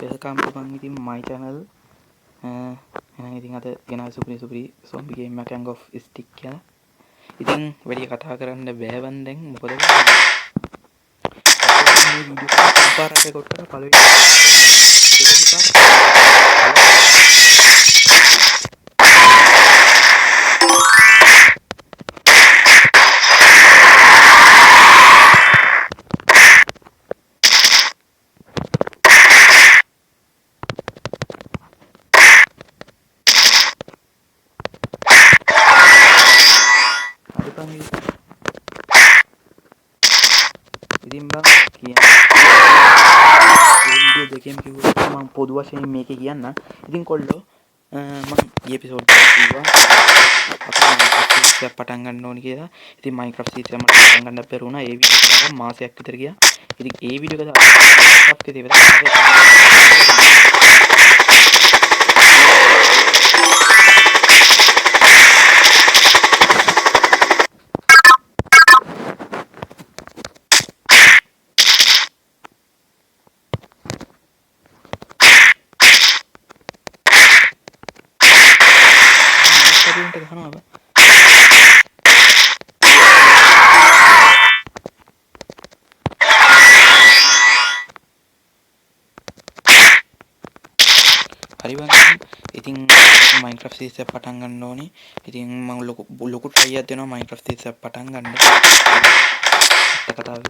Welcome ටු බං ඉතින් my channel. එහෙනම් ඉතින් අද ගෙනාවේ සුපිරි සුපිරි සොම්බි ගේම් එකක් Gang of Stick කියලා. ඉතින් වැඩි කතා කරන්න බෑ බං දැන්, මොකද මේ වීඩියෝ එක තුන් පාරක් රෙකෝඩ් කරා. පළවෙනි දෙවෙනි පාර හරි බං. ඉතින් බං කියන්නේ ඒ වීඩියෝ දෙකෙන් කිව්වොත් මං පොදු වශයෙන් මේකේ කියන්න. ඉතින් කොල්ලෝ, මං ගිය එපිසෝඩ් එකේ කිව්වා අපි Minecraft series එකක් පටන් ගන්න ඕනි කියලා. ඉතින් Minecraft series එක මට පටන් ගන්න බැරි වුණා. ඒ වීඩියෝ එක මාසයක් විතර ගියා. ඉතින් ඒ වීඩියෝ එක දාලා Minecraft එකේ ඉවරයි. හරි උන්ට ගහනවා බං. හරි බං. ඉතින් Minecraft series එක පටන් ගන්න ඕනේ. ඉතින් මං ලොකු ලොකු try එකක් දෙනවා Minecraft series එක පටන් ගන්න. ඇත්ත කතාව.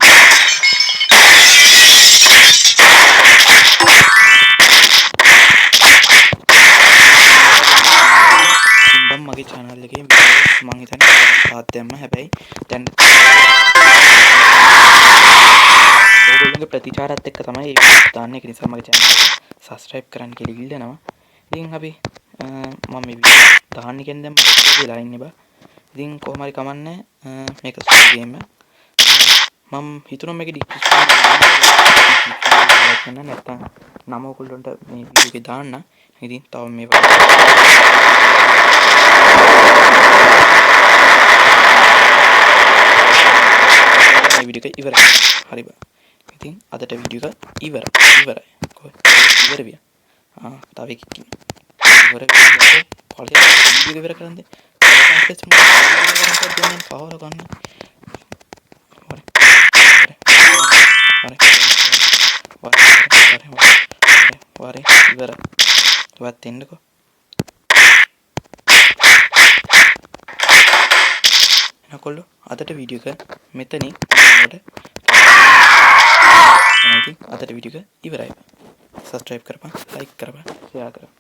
ඉතින් බං මගේ channel එකේ මං හිතන්නේ පාත් දැම්ම. හැබැයි දැන් ඔයගොල්ලෝගේ ප්‍රතිචාරات එක්ක තමයි මේ වීඩියෝ දාන්නේ. ඒක නිසා මගේ channel එක subscribe කරන්න කියලා ඉල්ලනවා. ඉතින් අපි මම මේ වීඩියෝ දාන්න කියන්නේ දැන් මට වෙලා ඉන්නේ බා. ඉතින් කොහොම හරි කමන්නේ, මේක සුපිරි ගේම් එක. මම හිතුණා මේකේ ඩිස්ක්‍රිප්ෂන් එකේ නැත්තම් නම ඔයගොල්ලන්ට මේ වීඩියෝ එකේ දාන්න. ඉතින් තව මේ වගේ මේ වීඩියෝ එක ඉවරයි. හරි බා. ඉතින් අදට වීඩියෝ එක ඉවරයි. ඉවරයි. කොහේ ඉවර විය. ආ තව එකක් ඉන්නවා. ඉවර වෙන්න පොලේ වීඩියෝ එක ඉවර කරන් දෙන්න. කොන්ෆරන්ස් මොකක්ද දෙන්නේ කවර ගන්න. හරි. හරි. හරි. හරි. හරි. හරි. ඉවරයි. ඔයත් එන්නකෝ. එහෙනම් කොල්ලෝ අදට වීඩියෝ එක මෙතනින් ඔයාලට ඉතින් අදට වීඩියෝ එක ඉවරයි. සබ්ස්ක්‍රයිබ් කරපන්, ලයික් කරපන්, ෂෙයා කරපන්.